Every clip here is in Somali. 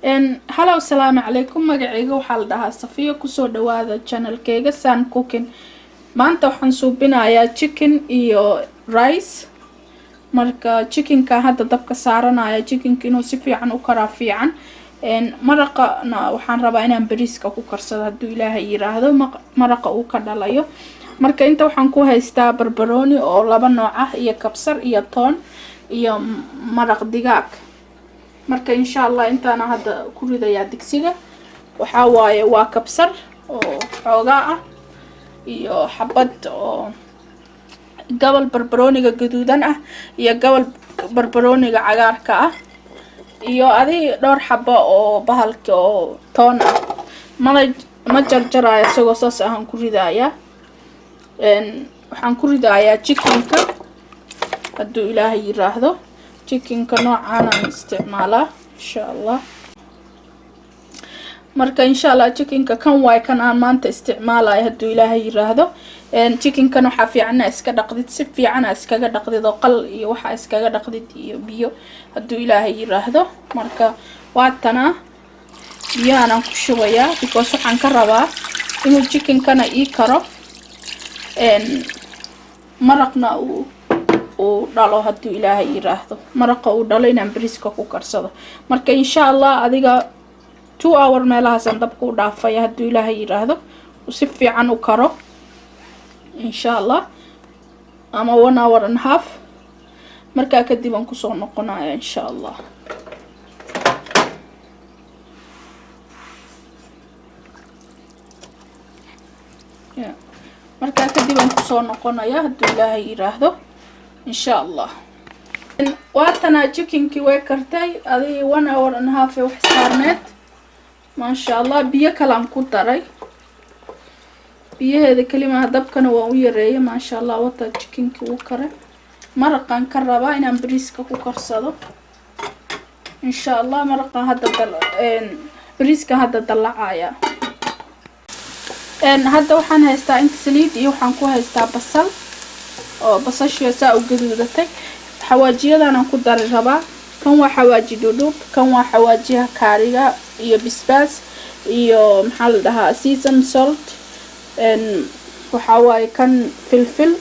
Hello, asalaamu calaykum. Magacayga waxaa la dhahaa Safiya. Kusoo dhawaada channelkeyga San Cooking. Maanta waxaan suubinayaa chicken iyo rice. Marka chickenka hadda dabka saaranaya, chickenka inuu si fiican u karaa fiican. Maraqana waxaan rabaa inaan bariiska ku karsado, hadduu Ilaahay yiraahdo, maraqa uu ka dhalayo. Marka inta waxaan ku haystaa barbarooni oo laba nooc ah iyo kabsar iyo toon iyo maraq digaag. Marka insha Allah intaana hadda ku ridayaa digsiga. Waxaa waaye waa kabsar oo xoogaa ah iyo xabad oo gabal barbarooniga gaduudan ah iyo gabal barbarooniga cagaarka ah iyo adi dhowr xabo oo bahalka oo toon ah. Mala ma jarjaraayo, isagoo saas ahaan ku ridayaa. Waxaan ku ridayaa chickenka, hadduu Ilaahay yiraahdo. Chickenka noocaanaan isticmaalaa, insha Allah. Marka insha Allah chickenka kan waay kan aan maanta isticmaalayo, hadduu Ilaahay yiraahdo. Chickenkan waxaa fiican iska dhaqdid, si fiican aa iskaga dhaqdid oo qal iyo waxaa iskaga dhaqdid iyo biyo, hadduu Ilaahay yiraahdo. Marka waatana biyahanaan ku shubayaa, because waxaan ka rabaa inuu chickenkana ii karo, maraqna uu dhalo, hadduu Ilaahay yiraahdo, maraqa uu dhalo inaan bariiska ku karsado. Marka insha Allah adiga 2 hour meelahaasaan dabka u dhaafaya, hadduu Ilaahay yiraahdo, uu si fiican u karo, insha Allah, ama one hour and half. Markaa kadib aan kusoo noqonaya, insha Allah. Ya, markaa kadib aan kusoo noqonaya, hadduu Ilaahay yiraahdo, insha Allah. Waatanaa chickenkii way kartay, adi one hour and half wax saarneed, maasha Allah. Biyo kalaan ku daray, biyaheeda kelimaha, dabkana waan u yareeyay. Maasha Allah, wata chickenkii wuu karay. Maraqaan ka rabaa inaan bariiska ku karsado, insha Allah. Maraqaan hadda dal bariiska hadda dallacaya. Hadda waxaan haystaa inta saliid iyo waxaan ku haystaa basal oo basashiya saa u gaduudatay. Xawaajiyadanaan ku dari rabaa. Kan waa xawaaji dhudhub, kan waa xawaajiyaha kaariga iyo bisbaas iyo maxaa la dhahaa, season salt. Waxaa waaye kan filfil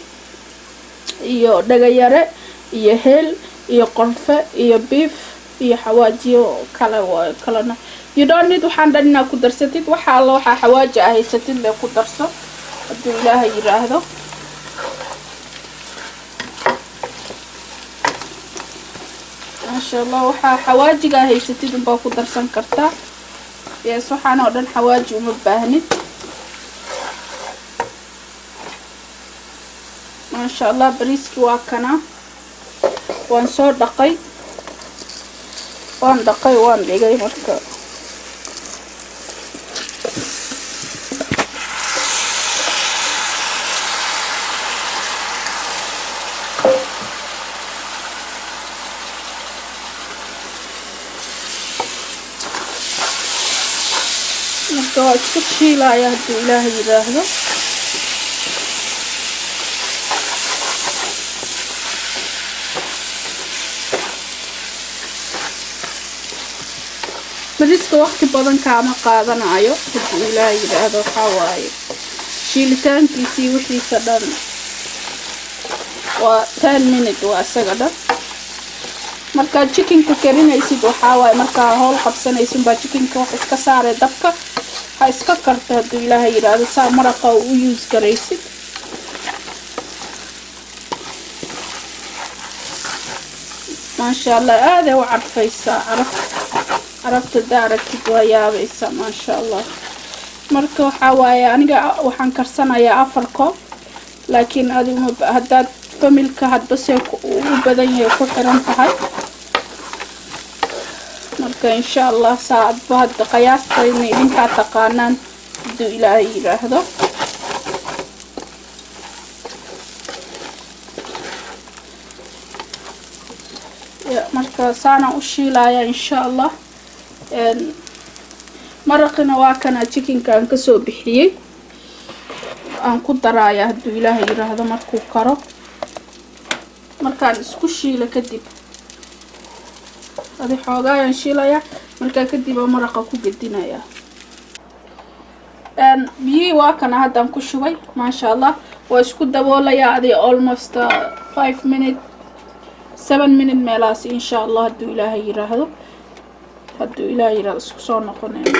iyo dhagayare iyo heel iyo qorfe iyo beef iyo xawaajiyo kale waayo kalena. You don't need waxaan dhan inaad ku darsatid. Waxa alla waxaa xawaaji ah haysatid le ku darso, hadduu Ilaahay yiraahdo. Maasha Allah, waxaa xawaajigaa haysatid unbaa ku darsan kartaa. Yes, waxaan oo dhan xawaaji uma baahnid. Maasha Allah, bariiskii waa kana, waan soo dhaqay, waan dhaqay, waan dhigay. Marka waa isku shiilaya, hadduu Ilaahay yidhaahdo. Bariiska waqti badan kaama qaadanayo, hadduu Ilaahay yidhaahdo. Waxaa waaye shiilitaankiisii wixiisa dhan waa 10 minute, waa isaga dhan. Markaad chickenka karinaysid, waxaa waaye markaa howl qabsanaysin baa chickenka wax iska saaray dabka, ha iska karto, hadduu Ilaahay yidhaahdo, saa maraqa u use garaysid. Maasha Allah, aaday u carfaysaa. Caraf carafta da aragtid waa yaabaysaa, maasha Allah. Marka waxaa waaye aniga waxaan karsanayaa 4 koob, laakiin adiguma haddaad familka hadba see ugu badan yahay ku xiran tahay. Marka insha Allah saacadba hadda qiyaastayna idinkaa taqaanaan, hadduu Ilaahay yidhaahdo. Marka saanaan u shiilaya, insha Allah. Maraqina waa kana, chickenka aan kasoo bixiyey aan ku daraaya, hadduu Ilaahay yidhaahdo, markuu karo, markaan isku shiilo kadib. Adi xoogaayaan shiilayaa, markaa kadib oo maraqa ku gedinayaa. Biyihii waa kana haddaan ku shubay, maasha Allah. Waa isku daboolayaa adi almost 5 minute, 7 minute meelahaas, insha Allah, hadduu Ilaahay yiraahdo. Hadduu Ilaahay yiraahdo, isku soo noqonayna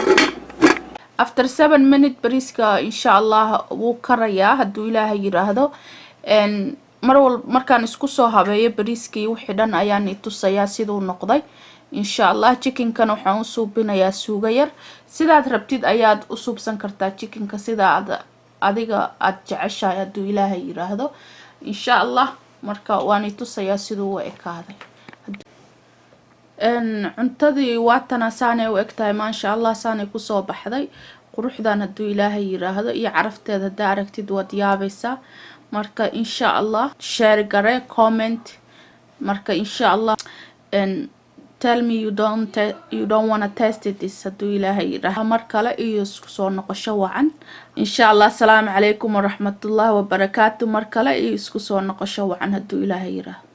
after 7 minute. Bariiska insha Allah wuu karayaa, hadduu Ilaahay yiraahdo. Mar wal markaan isku soo habeeyo bariiskii wixii dhan ayaan itusayaa siduu noqday, insha Allah. Chickenkan waxaan u suubinayaa suugo yar. Sidaad rabtid ayaad u suubsan kartaa chickenka, sida aad adiga aada jeceshahay, hadduu Ilaahay yiraahdo, insha Allah. Marka waan itusayaa siduu u ekaaday. Cuntadii waatana, saanay u egtahay, maasha Allah. Saanay kusoo baxday quruxdan, hadduu Ilaahay yiraahdo, iyo carafteed haddaa aragtid waad yaabaysaa. Marka insha Allah share garee, comment. Marka insha Allah tell me you don't wanna taste this, hadduu Ilaahay yiraahdo. Mar kale iyo isku soo noqosho wacan, insha Allah. Asalaamu calaykum waraxmatullahi wabarakaatu. Mar kale iyo isku soo noqosho wacan, hadduu Ilaahay yiraahdo.